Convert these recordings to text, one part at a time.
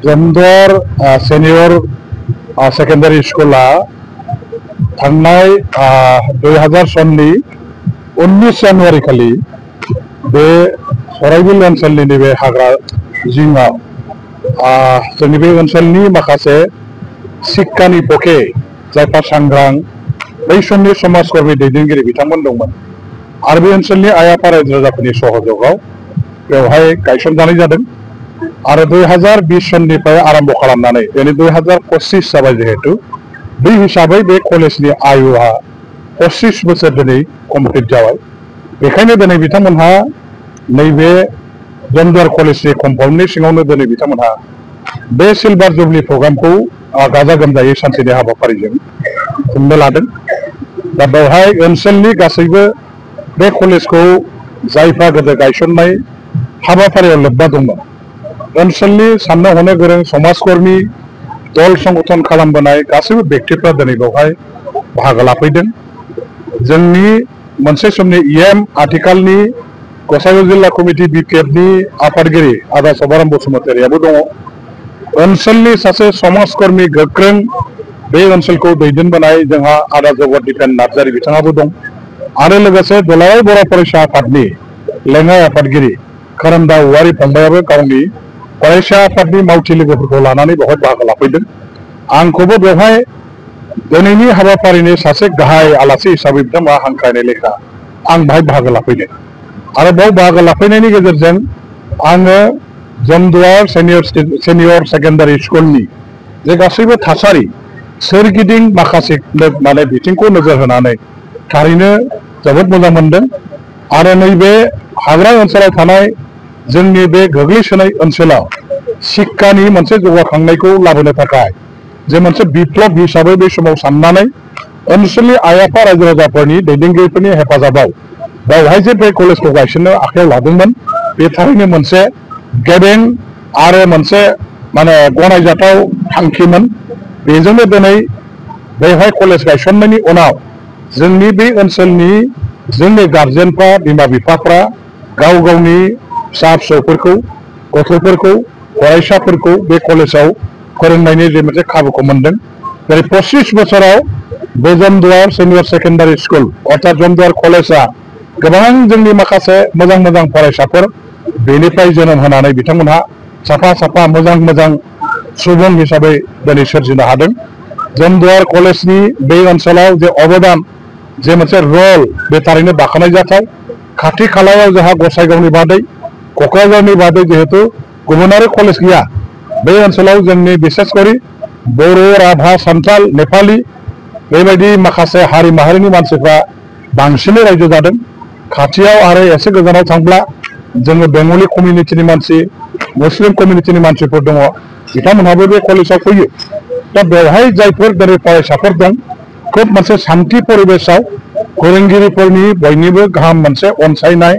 Jamduar senior secondary स्कूला थांनाय 2000 सननि 19 जानुवारि खालि बे सराइबिल ओनसोलनि नैबे हाग्रा जिङाव जोंनि बे ओनसोलनि माखासे शिक्षानि पक्षे जायफोर सांग्रां बै समनि समाजकर्मी दैदेनगिरि बिथांमोन दंमोन आरो बे ओनसोलनि आइ आफा रायजो राजाफोरनि सहयोगाव बेवहाय गायसनजानाय जादों आरो 2020 सननिफ्राय आरम्भ खालामनानै दिनै 2025 जाबाय जिहेतु बै हिसाबै बे कलेजनि आयुआ 25 बोसोर दिनै कमप्लिट जाबाय। बेखायनो दिनै बिथांमोनहा नैबे जमदुवार कलेजनि कम्पाउन्डनि सिङावनो दिनै बिथांमोनहा बे सिलभार जुबली प्रग्रामखौ गाजा गोमजायै सानसेनि हाबाफारिजों खुंनो लादों। दा बेवहाय ओनसोलनि गासैबो बे कलेजखौ जायफा गोदो गायसननाय हाबाफारियाव लोब्बा दंमोन ओनसोलनि साननो हनो गोरों समाजकर्मी दल संगठन खालामबोनाय गासैबो व्यक्तिफ्रा दिनै बेवहाय बाहागो लाफैदों। जोंनि मोनसे समनि इएम आथिखालनि गसाइगाव जिल्ला कमिटि बिपिएफनि आफादगिरि आदा सभाराम बसुमतारियाबो दङ। ओनसोलनि सासे समाजकर्मी गोख्रों बे ओनसोलखौ दैदेनबोनाय जोंहा आदा जगत दिपेन नार्जारी बिथाङाबो दं आरो लोगोसे दुलाराय बर' फरायसा आफादनि लेङाइ आफादगिरि खोरोमदाव औवारी फंबायाबो गावनि फरायसा आफादनि मावथि लोगोफोरखौ लानानै बेवहाय बाहागो लाफैदों। आंखौबो बेवहाय दिनैनि हाबाफारिनि सासे गाहाय आलासि हिसाबै बिथांमोना हांख्रायनाय लेखा आं बाहाय बाहागो लाफैदों आरो बेयाव बाहागो लाफैनायनि गेजेरजों आङो जमदुवार सेनियर सेकेंडारी स्कुलनि जे गासैबो थासारि सोरगिदिं माखासे माने बिथिंखौ नोजोर होनानै थारैनो जोबोद मोजां मोनदों आरो नैबे हाग्रा ओनसोलाव थानाय जोंनि बे गोग्लैसोनाय ओनसोलाव शिक्षानि मोनसे जौगाखांनायखौ लाबोनो थाखाय जे मोनसे बिप्लब हिसाबै बे समाव साननानै ओनसोलनि आइ आफा रायजो राजाफोरनि दैदेनगिरिफोरनि हेफाजाबाव बेवहाय जे बे कलेजखौ गायसननो आखायाव लादोंमोन बे थारैनो मोनसे गेबें आरो मोनसे माने गनायजाथाव थांखिमोन। बेजोंनो दिनै बेवहाय कलेज गायसननायनि उनाव जोंनि बे ओनसोलनि जोंनि गार्जेनफ्रा बिमा बिफाफ्रा गाव गावनि फिसा फिसौफोरखौ गथ'फोरखौ फरायसाफोरखौ बे कलेजाव फोरोंनायनि जे मोनसे खाबुखौ मोनदों। जेरै 25 बोसोराव बे जमदुवार सेनियर सेकेंडारी स्कुल अर्थात जमदुवार कलेजा गोबां जोंनि माखासे मोजां मोजां फरायसाफोर बेनिफ्राय जोनोम होनानै बिथांमोनहा साफा साफा मोजां मोजां सुबुं हिसाबै दिनै सोरजिनो हादों। जमदुवार कलेजनि बे ओनसोलाव जे अबदान जे मोनसे रल बे थारैनो बाख्नाय जाथाव। खाथि खालायाव जोंहा गसाइगावनि बादै क'क्राझारनि बादै जिहेतु गुबुनारि कलेज गैया बे ओनसोलाव जोंनि बिसेसकरि बर' राभा सान्थाल नेपालि बेबायदि माखासे हारि माहारिनि मानसिफ्रा बांसिनै रायजो जादों। खाथियाव आरो एसे गोजानाव थांब्ला जोङो बेंगलि कमिउनिटिनि मानसि मुस्लिम कमिउनिटिनि मानसिफोर दङ बिथांमोनहाबो बे कलेजाव फैयो। दा बेवहाय जायफोर दिनै फरायसाफोर दं खोब मोनसे शान्ति परिबेशआव फोरोंगिरिफोरनि बयनिबो गाहाम मोनसे अनसायनाय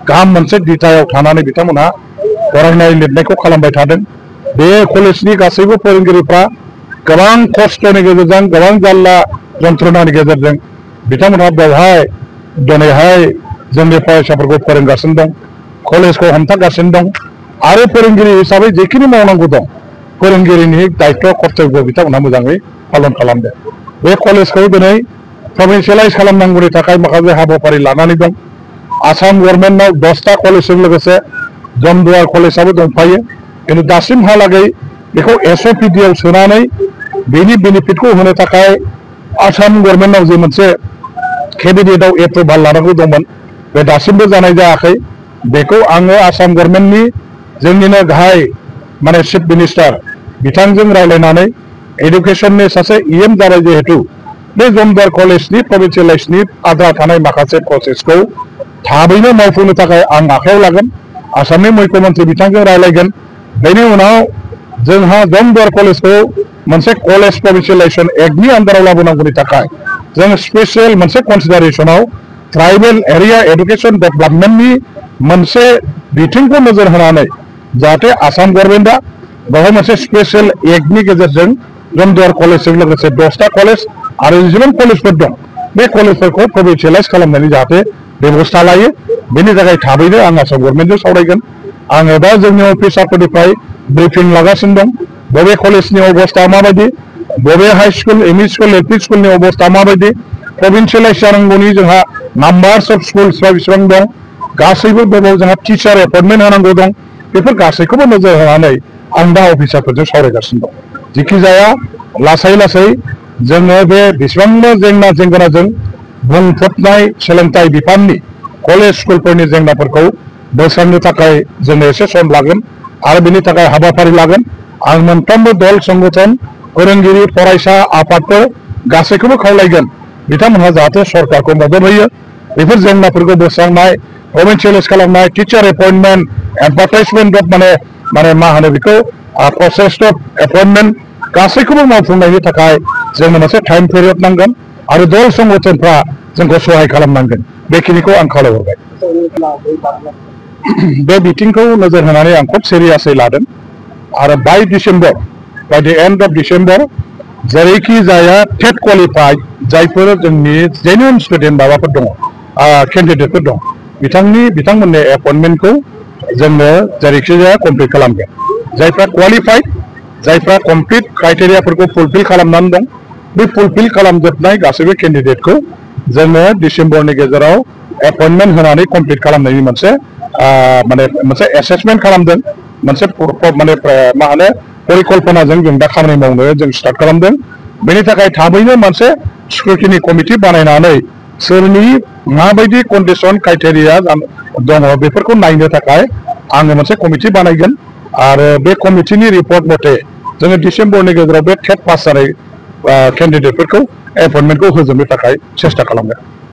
गाहाम मोनसे दिथायाव थानानै बिथांमोनहा फरायनाय लिरनायखौ खालामबाय थादों। बे कलेजनि गासैबो फोरोंगिरिफ्रा गोबां खस्थ'नि गेजेरजों गोबां जारला जन्थ्रणानि गेजेरजों बिथांमोनहा बेवहाय दिनैहाय जोंनि फरायसाफोरखौ फोरोंगासिनो दं कलेजखौ हमथागासिनो दं आरो फोरोंगिरि हिसाबै जेखिनि मावनांगौ दं फोरोंगिरिनि दायित्व कर्तब्य बिथांमोनहा मोजाङै पालन खालामदों। बे कलेजखौ दिनै प्रभिन्सियेलाइज खालामनांगौनि थाखाय माखासे हाबाफारि लानानै दं। आसाम गभर्नमेन्टआव 10टा कलेजजों लोगोसे जमदुवार कलेजाबो दंफायो किन्तु दासिमहालागै बेखौ एसअपिडिआव सोनानै बेनि बेनिफिटखौ होनो थाखाय आसाम गभर्नमेन्टआव जे मोनसे केबिनेटआव एप्रुभाल लानांगौ दंमोन बे दासिमबो जानाय जायाखै। बेखौ आङो आसाम गभर्नमेन्टनि जोंनिनो गाहाय माने चिफ मिनिस्टार बिथांजों रायलायनानै एडुकेसननि सासे इएम जाबाय जिहेतु बे जमदुवार कलेजनि प्रभिन्सियेलाइजनि आद्रा थानाय माखासे प्रसेसखौ थाबैनो मावफुंनो थाखाय आं आखायाव लागोन। आसामनि मुख्यमन्त्री बिथांजों रायलायगोन। बेनि उनाव जोंहा जमदुवार कलेजखौ मोनसे कलेज प्रभिन्सियेलाइजेसन एक्टनि आन्दाराव लाबोनांगौनि थाखाय जों स्पेसियेल मोनसे कनसिडारेसनाव ट्राइबेल एरिया एडुकेसन डेभेलपमेन्टनि मोनसे बिथिंखौ नोजोर होनानै जाहाथे आसाम गभर्नमेन्टआ बेवहाय मोनसे स्पेसियेल एक्टनि गेजेरजों जमदुवार कलेजजों लोगोसे 10टा कलेज आरो जेसेबां कलेजफोर दं बे कलेजफोरखौ प्रभिन्सियेलाइज खालामनानै जाहाथे बेबस्था लायो बेनि थाखाय थाबैनो आं आसाम गभर्नमेन्टजों सावरायगोन। आङो दा जोंनि अफिसारफोरनिफ्राय ब्रिफिं लागासिनो दं बबे कलेजनि अबस्था माबायदि बबे high school M E school L P स्कुलनि अबस्था माबायदि प्रभिन्सियेलाइज जानांगौनि जोंहा नाम्बार्स अफ स्कुल्सफ्रा बेसेबां दं गासैबो बेयाव जोंहा टिचार एपइन्टमेन्ट होनांगौ दं बेफोर गासैखौबो नोजोर होनानै आं दा अफिसारफोरजों सावरायगासिनो दं जिखि जाया लासै लासै जोङो बे बेसेबांबा जेंना जेंगोनाजों बुंफबनाय सोलोंथाइ बिफाननि कलेज स्कुलफोरनि जेंनाफोरखौ बोस्रांनो थाखाय जोङो एसे सम लागोन आरो बेनि थाखाय हाबाफारि लागोन आं मोनफ्रोमबो दल संगठन फोरोंगिरि फरायसा आफादफोर गासैखौबो खावलायगोन बिथांमोनहा जाहाथे सरकारखौ मदद होयो बेफोर जेंनाफोरखौ बोस्रांनाय प्रभिन्सियेलाइज खालामनाय टिचार एपइन्टमेन्ट एडभार्टाइजमेन्ट अफ माने मा होनो बेखौ प्रसेस अफ एपइन्टमेन्ट गासैखौबो मावफुंनायनि थाखाय जोंनो मोनसे टाइम पिरियड नांगोन आरो दल संगठनफ्रा जोंखौ सहाय खालामनांगोन बेखिनिखौ आं खावलायहरबाय बे बिथिंखौ नोजोर होनानै आं खोब सिरियासै लादों आरो बाय December by the and of December जेरैखि जाया टेट क्वालिफाइड जायफोर जोंनि जेनुइन स्टुडेन्ट माबाफोर दङ केन्डिडेटफोर दं बिथांमोननि एपइन्टमेन्टखौ जोङो जेरैखि जाया कमप्लिट खालामगोन जायफ्रा क्वालिफाइड जायफ्रा कमप्लिट क्राइटेरियाफोरखौ फुलफिल खालामनानै दं बे फुलफिल खालामजोबनाय गासैबो केन्डिडेटखौ जोङो डिसेम्बरनि गेजेराव एपइन्टमेन्ट होनानै कमप्लिट खालामनायनि मोनसे एसेसमेन्ट खालामदों मोनसे माने मा होनो परिकल्पनाजों जों दा खामानि मावनो जों स्टार्ट खालामदों बेनि थाखाय थाबैनो मोनसे स्क्रुटिनि कमिटि बानायनानै सोरनि माबायदि कन्डिसन क्राइटेरिया दङ बेफोरखौ नायनो थाखाय आङो मोनसे कमिटि बानायगोन आरो बे कमिटिनि रिपर्ट मथे जोङो डिसेम्बरनि गेजेराव बे टेट पास जानाय केन्डिडेटफोरखौ एपइन्टमेन्टखौ होजोबनो थाखाय सेस्था खालामगोन